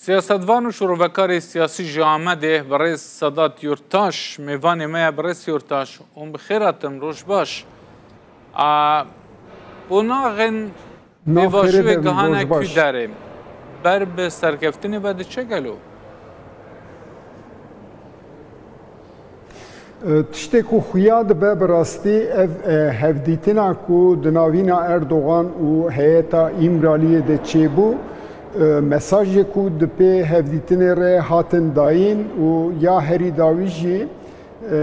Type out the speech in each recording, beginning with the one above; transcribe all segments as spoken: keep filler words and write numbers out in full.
Siyasetvan û şîrovekarê siyasî ji Amedê birêz Sedat Yurttaş mêvanê me ye. Birêz Yurttaş, hûn bi xêr hatin, roj baş. A, qonaxên pêvajoyê gihane kû derê? Ber bi serkeftinê ve diçe gelo? E, tiştê ku xuya dibe bi rastî ev, e, hevdîtina ku di navîna Erdogan û heyeta Îmraliyê de çêbû, e, mesajê ku di pê hevdîtinê re hatin dayîn û ya herî dawî jî, e,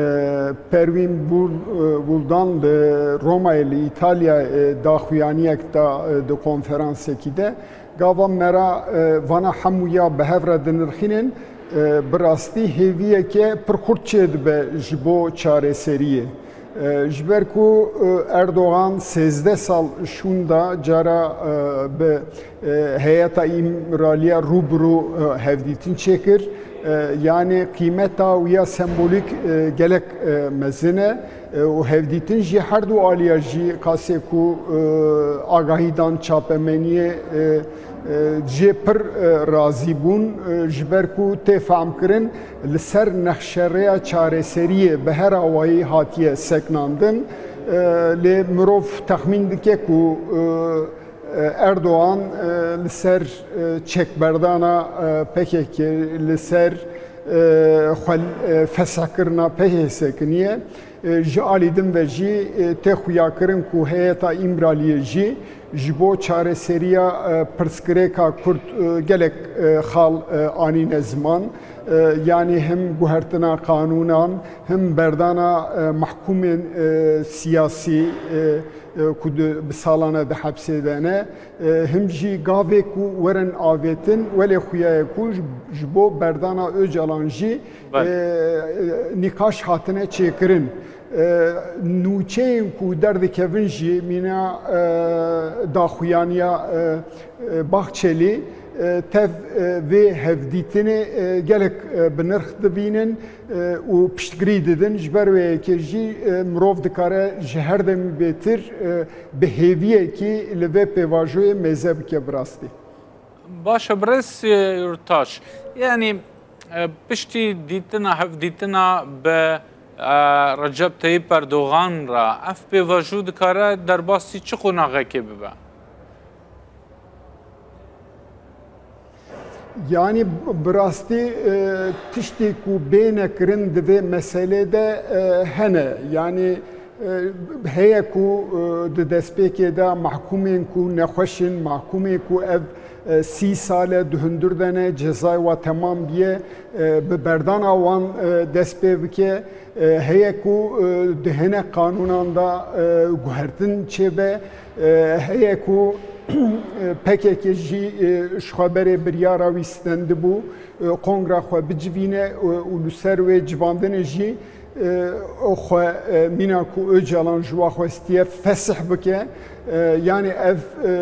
Perwîn Bul-, e, Buldan li Romayê li Îtalya, e, daxuyaniyek da, e, di konferansekî de. Gava me re, e, vana hemûya bi hev re dinirxînin, e, bi rastî hêviyeke pir xurt çêdibe ji bo çareseriyê. E, ji ber ku, e, Erdogan sêzdeh sal şûnda cara, e, bi, e, heyeta Îmraliya rû bi rû, e, hevdîtin çêkir, e, yanî qîmeta wî ya sembolîk, e, gelek, e, mezin e. E, û hevdîtin jî her du aliya jî qasê ku, e, agahî dan çapemeniyê, e, e, jê pir, e, razî bûn, e, ji ber ku tê fehmkirin li ser nexşerêya çareseriyê bi her awayî hatiye seknandin. E, lê mirov texmîn dike ku, e, e, Erdogan, e, li ser, e, çekberdana, e, P K K, li ser, e, xwe, e, fesihkirina P K K sekiniye. E, ji alî din ve jî, e, tê xuyakirin ku heyeta Îmraliyê jî ji bo çareseriya, e, pirsgirêka Kurd, e, gelek, e, xal, e, anîne ziman. E, yanî him guhertina qanûnan, him berdana, e, mehkûmên, e, siyasî, e, e, ku di, bi salane di hepsê de ne, e, him jî gavê ku werin avêtin, welê xuya ye ku ji, ji bo berdana Ocalan jî, e, e, nîqaş hatine çêkirin. E, nûçeyên ku derdikevin jî mîna, e, daxuyaniya, e, e, Bahçelî, e, tev, e, vê hevdîtinê, e, gelek, e, bi nirx dibînin, e, û piştgirî didin. Ji ber wê yekê jî, e, mirov dikare ji her demî bêtir, e, bi hêviyekî li vê pêvajoyê mêze bike bi rastî. Baş e, birêz, e, Yurttaş. Yanî, e, piştî dîtina, hevdîtina bi, e, Recep Tayyip Erdogan re ev pêvajo dikare derbasî çi qonaxekê bibe? Yanî bi rastî, e, tiştê ku bêne kirin di vê meselê de, e, hene. Yanî, e, heye ku, e, di destpêkê de mahkûmên ku nexweş in, mahkûmên ku ev, e, sî sal e di hundir de ne, cezayê wa temam biye, e, bi berdana wan, e, dest pê bike. E, heye ku, e, di hinek qanûnan de, e, guhertin çêbe, e, heye ku, e, P K K jî, e, ji xwe berê biryara wî stendibû, e, kongra xwe bicivîne, e, û li ser wê civandinê jî, e, xwe, e, mîna ku Ocalan ji wa xwestiye fesih bike. E, yanî ev, e,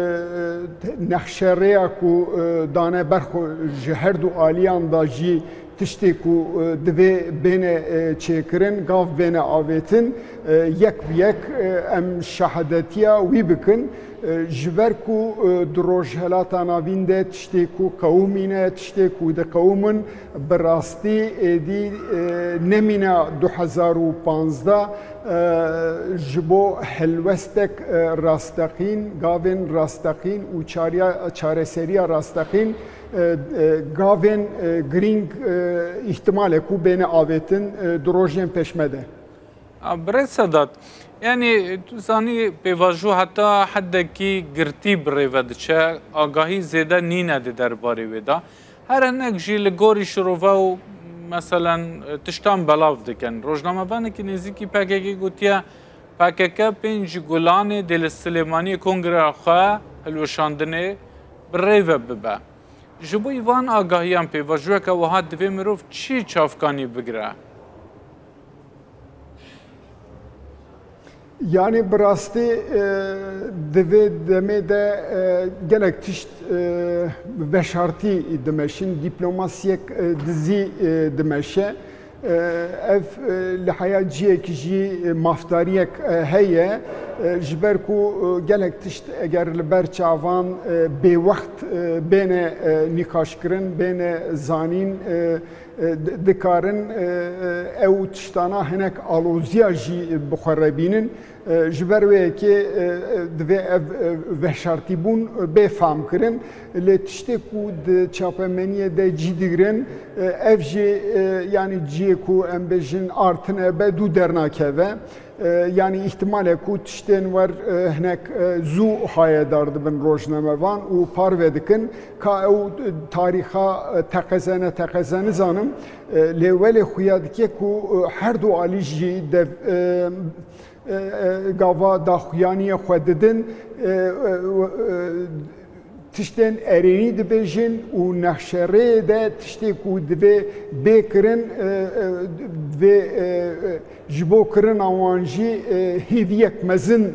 nexşerêya ku, e, dane ber xwe ji her du aliyan de jî tiştê ku, e, divê bêne, e, çêkirin, gav bêne avêtin, e, yek bi yek, e, em şahidetiya wî bikin. E, ji ber ku, e, di Rojhelata Navîn de tiştê ku qewimîne, tiştê ku diqewimin, bi rastî êdî, e, nemîna du hezar û panzdeh, e, ji bo helwestek, e, rasteqîn, gavên rasteqîn û çariya-, çareseriya rasteqîn, e, e, gavên, e, girîng, e, îhtimal e ku bêne avêtin, e, di rojên pêşme de. A, Birêz Sedat, yanî tu zanî pêvajo heta heddekî girtî bi rê ve diçe, agahî zêde nîne di derbarê wê de. Her hinek jî li gorî şirove û meselen tiştan belav dikin. Rojnamevanekî nêzîkî P K K gotiye, P K K pênc Gulanê dê li Silêmaniyê kongreya xwe hilweşandinê bi rê ve bibe. Ji bo van agahiyan pêvajoyeke wiha divê mirov çi çavkanî bigire? Yanî bi rastî, e, di vê demê de, e, gelek tişt, e, veşartî dimeşin, dîplomasiyek, e, dizî, e, dimeşe. Ev, e, li heya ciyekî jî, e, mafdariyek, e, heye. E, ji ber ku, e, gelek tişt eger li ber çavan, e, bêwext, e, bêne, e, nîqaşkirin, bêne zanîn, e, e, di-, dikarin, e, e, ew tiştana hinek aloziya jî bi xwe re bînin. E, ji ber wê yekê, e, e, divê ev, e, veşartîbûn bê famkirin. Lê tiştê ku di çapemeniyê de cî digirin, e, ev jî, e, yanî ciyê ku em bêjin artine be dû dernakeve. E, yanî îhtimalek ku tiştên wer, e, hinek, e, zû hayedar dibin rojnamevan û parve dikin. Ka ew, e, tarîxa, e, teqeze ne teqeze nizanim. E, lê welê xuya dike ku, e, her du alî jî dev, e, e, e, gava daxuyaniyê xwe didin, e, e, e, tiştên erênî dibêjin û nexşerêyê de tiştê ku divê bê kirin, e, e, divê, e, e, ji bo kirina wan jî, e, hêviyek mezin, e,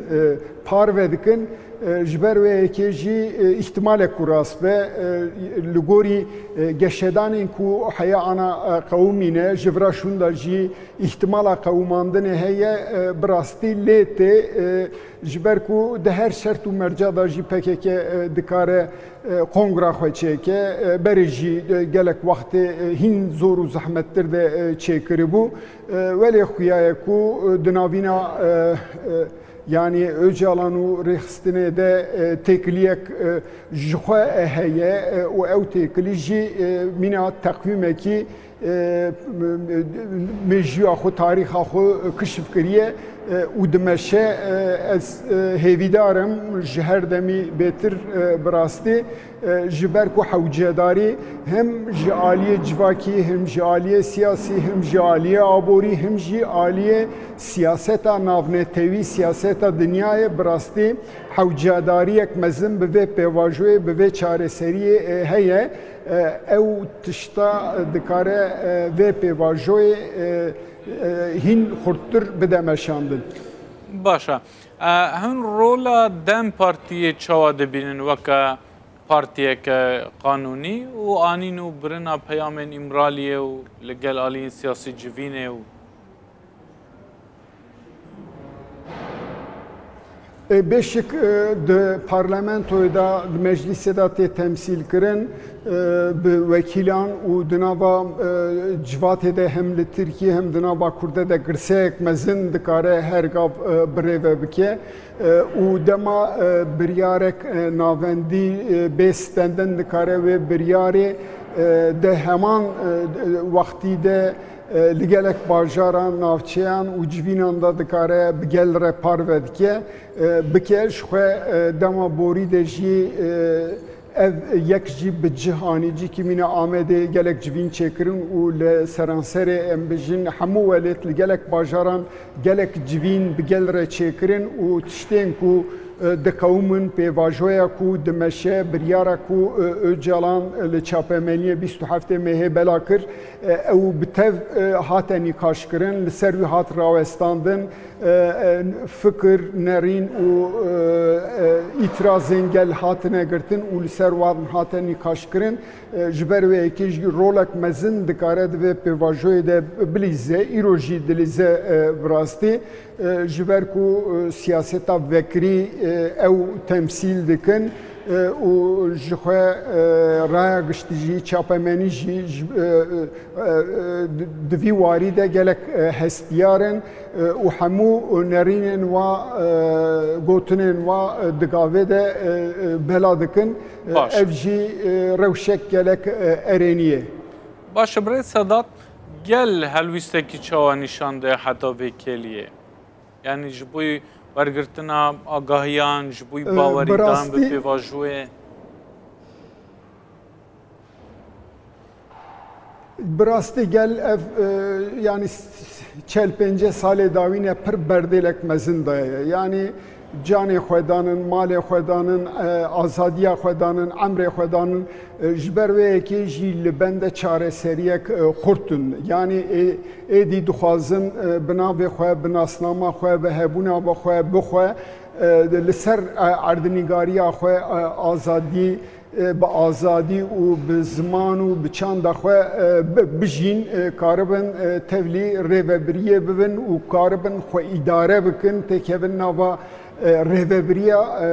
parve dikin. E, ji ber wê yekê jî, e, îhtimalek ku rast be, e, li gorî, e, geşedanên ku heya ana, e, qewimîne, ji vira şûnda jî îhtimala qewimandinê heye, e, bi rastî lê tê, e, ji ber ku di her şert û merca de jî P K K, e, dikare, e, kongra xwe çêke, e, berê jî, e, gelek wextê, e, hîn zor û zehmettir de, e, çêkiribû. E, welê xuya ye ku, e, di navîna, e, e, yanî Ocalan û rêxistinê de, e, têkiliyek, e, ji xwe, e, heye, e, û ew têkilî jî, e, mîna teqwîmekî, e, m-, m-, mêjûya xwe, tarîxa xwe kişf kiriye, e, û dimeşe, e, ez, e, hêvîdar im ji her demî bêtir, e, bi rastî, e, ji ber ku hewcedarî hem ji aliyê civakî, hem ji aliyê siyasî, hem ji aliyê aborî, hem jî aliyê siyaseta navnetewî, siyaseta dinyayê bi rastî hewcedariyek mezin bi vê pêvajoyê, bi vê çareseriyê, e, heye. E, ew tişta dikare, e, vê pêvajoyê, e, e, hîn xurttir bide meşandin. Baş e. E, hûn rola DEM Partiyê çawa dibînin weke partiyeke qanûnî û anîn û birina peyamên Îmraliyê û li gel aliyên siyasî civînê û E, bêşik, e, di parlamentoyê de, di meclîsê de tê temsîl kirin, e, bi wekîlan û di nava, e, civatê de hem li Tirkiyê hem di nava Kurde de girseyek mezin dikare her gav, e, birêve bike. E, û dema, e, biryarek, e, navendî, e, bê stendin dikare wê biryarê, e, di heman, e, wextî de e, li gelek bajaran, navçeyan û civînan de dikare bi gel re parve dike, e, bike. Ji xwe, e, dema borî de jî, e, ev yek jî bi cih anî, cîkî mîna Amedê gelek civîn çêkirin û li seranserê, em bijin, hemû welêt li gelek bajaran gelek civîn bi gel re çêkirin û tiştên ku e, diqewimin, pêvajoya ku dimeşe, biryara ku, e, Ocalan, e, li çapemeniyê bîst û heftê mehê bela kir, e, ew bi tev, e, hate nîqaşkirin, li ser wî hat rawestandin, e, e, fikir, nerîn û, e, e, îtirazên gel hatine girtin û li ser wan hate nîqaşkirin. E, ji ber wê yekê jî rolek mezin dikare di vê pêvajoyê de bilîze, îro jî dilîze, e, bi rastî. E, ji ber ku, e, siyaseta vekirî, e, ew temsîl dikin, e, û ji xwe, e, raya giştî jî, çapemenî jî, ji, e, e, e, di, di vî warî de gelek, e, hestiyar in, e, û hemû nerînên wa, e, gotinên wa, e, di gavê de, e, e, bela dikin. E, Baş. Ev jî, e, rewşek gelek, e, erênî ye. Baş e, birêz Sedat, gel helwîstekî çawa nîşan de heta vê kêliyê? Yanî ji bo wergirtina agahiyan, ji bo E, bi bawerî dan bi rastî pêvajoyê. Bi rastî gel ev, e, yanî s-, s-, çel pênceh salê dawî ne pir berdêlek mezin daye. Yanî canê xwe danin, malê xwe danin, e, azadiya xwe danin, emrê xwe danin. E, ji ber wê yekê jî li bende çareseriyek, e, xurt in. Yanî ê-, êdî dixwazin, e, bi navê xwe, bi nasnama xwe, bi hebûna xwe, bi xwe, e, li ser, e, erdnîgariya xwe, e, azadî, e, bi azadî û bi ziman û bi çanda xwe, e, bi-, bijîn, e, karibin, e, tevlî rêvebiriyê bibin û karibin xwe îdare bikin, têkevin nava, e, rêvebiriya, e,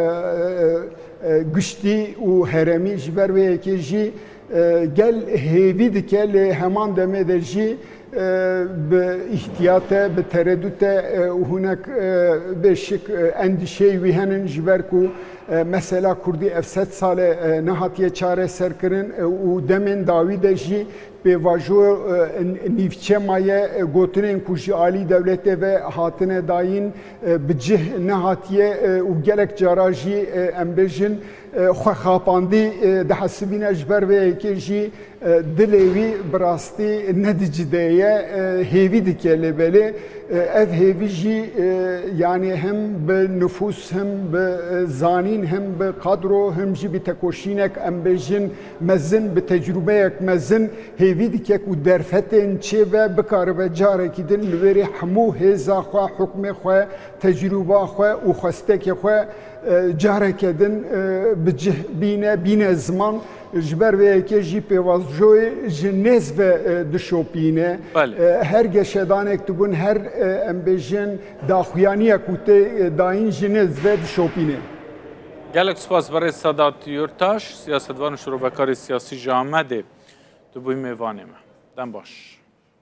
e, e, giştî û herêmî. Ji ber vê yekê jî, e, gel hêvî dike, lê heman demê de jî, e, bi îhtiyate, bi teredute, e, û hinek, e, bêşik, e, endîşeyê wî henin, ji ber ku, e, mesela Kurdî ev sed sale, e, nehatiye çareserkirin, e, û demên dawî de jî pêvajo, e, n-, nîvçe maye, e, gotinên ku ji alî dewletê ve hatine dayîn, e, bi cih nehatiye, e, û gelek cara jî, e, em bêjin, e, xwe xapandî, e, dihesibîne. Ji ber vê yekê jî, e, dilê wî bi rastî ne di cidê ye, e, hêvî dike lê belê, e, ev hêvî jî, e, yanî him bi nifûs, him bi, e, zanîn, him bi kadro, him jî bi tekoşînek, em bêjin, mezin, bi tecrûbeyek mezin hêvî dike ku derfetên çêbe bikaribe carekî din li wêrê hemû hêza xwe, hukmê xwe, tecrûba xwe û xwestekê xwe, e, careke din, e, bi cih bîne, bîne ziman. Ji ber vê yekê jî pêvajoyê ji nêz ve, e, dişopîne. Belê. E, her geşedanek dibûn, her, e, em bêjin daxuyaniyek ku tê, e, dayîn ji nêz ve dişopîne. Gelek spas berê Sedat Yurtaş, siyasetvan û şirovekarê siyasî ji Amedê. Tu bûyî mêvanê me. Dem baş.